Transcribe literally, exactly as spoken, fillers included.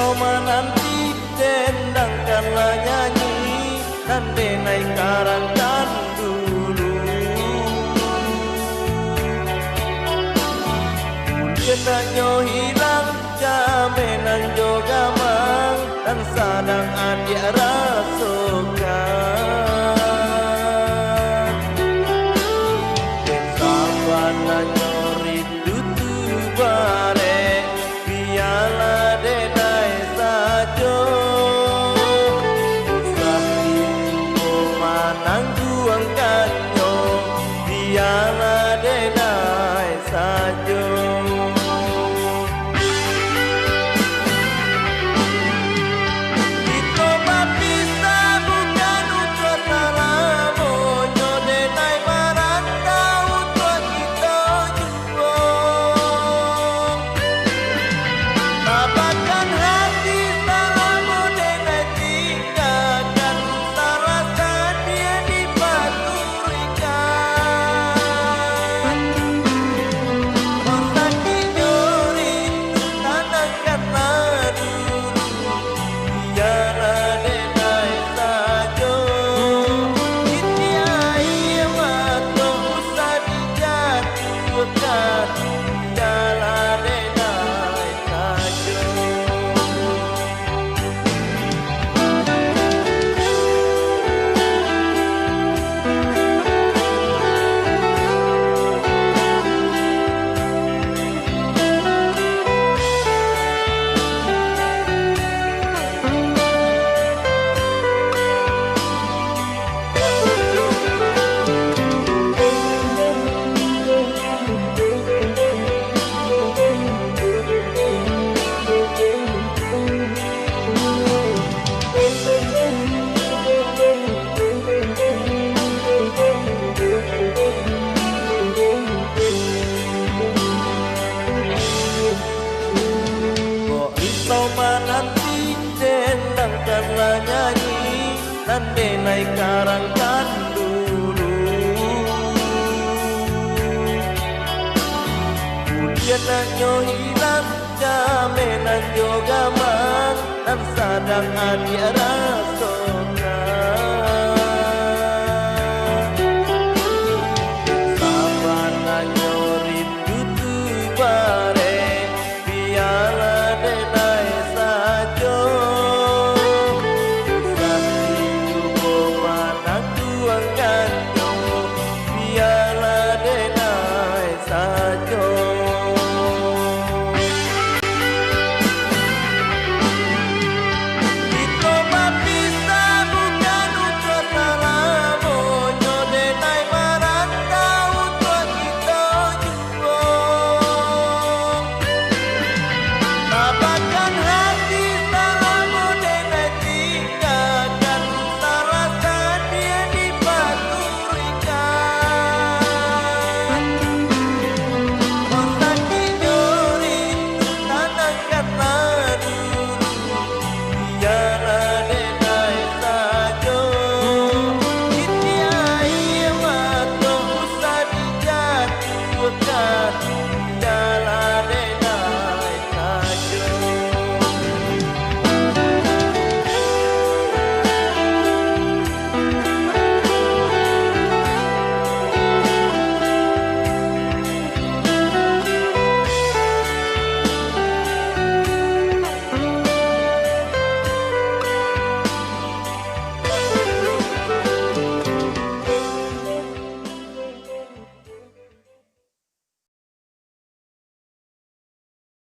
Mananti, dendangkanlah nyanyi nan denai karangkan dulu. Buliah naknyo hilang jamenan jo gamang nan sadang adiak rasokan. Dek sabananyo rindu tu barek, bialah denai sajo. Usah dituo manangguangkannyo, bialah denai sajo. Kito bapisah bukan untuak salamonyo, denai marantau untuak kito juo. Lapahkan hati salamo denai tinggakan, salah sadia dipaturikan. Kok sakiknyo rindu, tanangkanlah dulu, bialah denai sajo. Titiak aia mato usah dijatuahkan, bialah denai sajo. Kok risau mananti, dendangkanlah nyanyi nan denai karangkan dulu. Buliah naknyo hilang jamenan jo gamang nan sadang adiak rasokan.